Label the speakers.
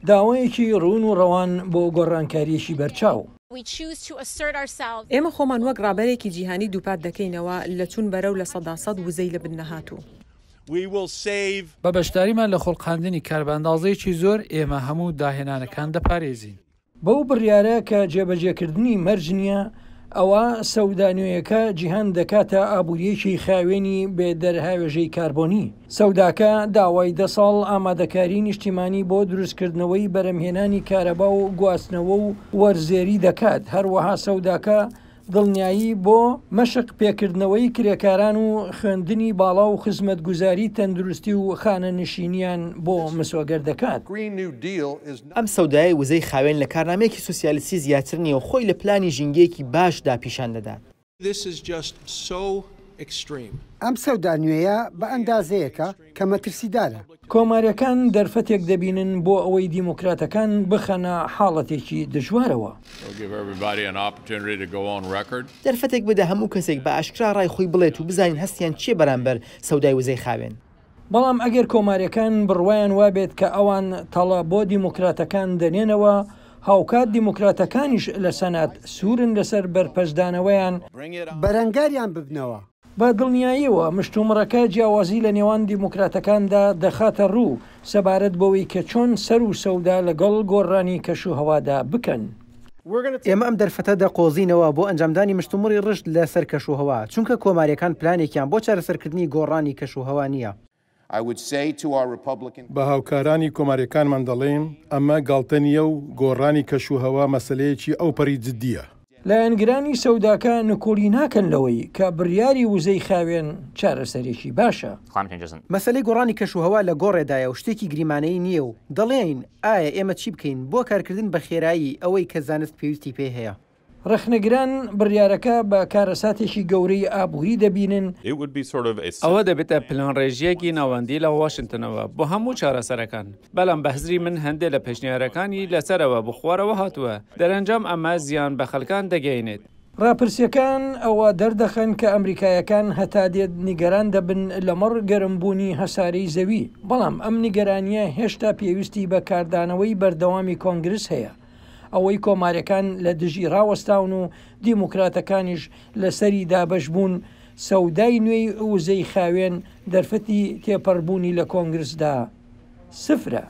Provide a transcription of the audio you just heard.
Speaker 1: داوایەکی ڕوون و ڕەوان بۆ گۆڕانکارییەکی بەرچاو.
Speaker 2: ئێمە خۆمان وەک ڕابەرێکی جیهانی دووپات دەکەینەوە لە چوون بەرەو 100% وزەی لە بن نەهاتوو.
Speaker 3: بە بەشداریمان لە خوڵقاندنی کار بە ئەندازەیەکی زۆر، ئێمە هەموو داهێنانەکان دەپارێزین.
Speaker 1: بەو بڕیارە کە جێبەجێکردنی مەرج نییە، ئەوا سەودا نوێیەکە جیهان دەکاتە ئابوورییەکی خاوێنی بێ دەرهاوێژەی کاربۆنی. سەوداکە داوای دە ساڵ ئامادەکاری نیشتیمانی بۆ دروستکردنەوەی بەرەمهێنانی کارەبا و گواستنەوە و وەرزێری دەکات، هەروەها سەوداکە دڵنیایی بۆ مەشق پێکردنەوەی کرێکاران و خوێندنی باڵا و خزمەتگوزاری تەندروستی و خانەنشینیان بۆ مسۆگەر دەکات.
Speaker 4: ئەم سەودایەی وزەی خاوێن لە کارنامەیەکی سۆسیالیستی زیاتر نییە و خۆی لە پلانی ژینگەیەکی باش دا پیشان دەدات.
Speaker 5: ئەم سەودا نوێیە بە ئەندازەیەکە کە مەترسیدارە.
Speaker 1: کۆمارییەکان دەرفەتێک دەبینن بۆ ئەوەی دیموکراتەکان بخەنە حاڵەتێکی دژوارەوە.
Speaker 4: دەرفەتێک بدە هەموو کەسێک بە ئاشکرا ڕای خۆی بڵێت و بزانین هەستیان چییە بەرامبەر سەودای وزەی خاوێن.
Speaker 1: بەڵام ئەگەر کۆمارییەکان بڕوایان وابێت کە ئەوان تەڵە بۆ دیموکراتەکان دەنێنەوە، هاوکات دیموکراتەکانیش لە سەنات سوورن لەسەر بەرپەرچدانەوەیان،
Speaker 5: بەرەنگاریان ببنەوە.
Speaker 1: بە دڵنیاییەوە مشتومڕەکە جیاوازی لە نێوان دیموکراتەکاندا دەخاتە ڕوو سەبارەت بەوەی کە چۆن سەر و سەودا لەگەڵ گۆڕانی کەشوهەوادا بکەن.
Speaker 4: ئێمە ئەم دەرفەتە دەقۆزینەوە بۆ ئەنجامدانی مشتومڕی ڕژد لەسەر کەشوهەوا، چونکە کۆمارییەکان پلانێکیان بۆ چارەسەرکردنی گۆڕانی کەشوهەوا نییە.
Speaker 6: بە هاوکارانی کۆمارییەکانمان دەڵێین، ئەمە گاڵتە نییە و گۆڕانی کەشوهەوا مەسەلەیەکی ئەوپەڕی جددییە.
Speaker 1: لایەنگرانی سەوداکە نکوڵی ناکەن لەوەی کە بڕیاری وزەی خاوێن چارەسەرێکی باشە.
Speaker 4: مەسەلەی گۆڕانی کەشوهەوا لە گۆڕێدایە و شتێکی گریمانەیی نییە و دەڵێین ئایا ئێمە چی بکەین بۆ کارکردن بە خێرایی ئەوەی کە زانست پێویستی پێی هەیە؟
Speaker 1: ڕەخنەگران بڕیارەکە بە کارەساتێکی گەورەی ئابووری دەبینن.
Speaker 3: ئەوە دەبێتە پلانڕێژییەکی ناوەندی لە واشنتنەوە بۆ هەموو چارەسەرەکان، بەڵام بە هزری من هەندێ لە پێشنیارەکانی لە سەرەوە بۆ خوارەوە هاتووە، دەرەنجام ئەمە زیان بە خەڵکان دەگەیەنێت.
Speaker 1: ڕاپرسییەکان ئەوە دەردەخەن کە ئەمریکایەکان هەتا دێت نیگەران دەبن لەمەڕ گەرمبوونی هەسارەی زەوی، بەڵام ئەم نیگەرانییە هێشتا پێویستی بە کاردانەوەی بەردەوامی کۆنگرس هەیە. ئەوەی کۆماریەکان لە دژی ڕاوەستاون و دیموکراتەکانیش لەسەری دابەش بوون، سەودای نوێی وزەی خاوێن دەرفەتی تێپەڕبوونی لە کۆنگرسدا سفرە.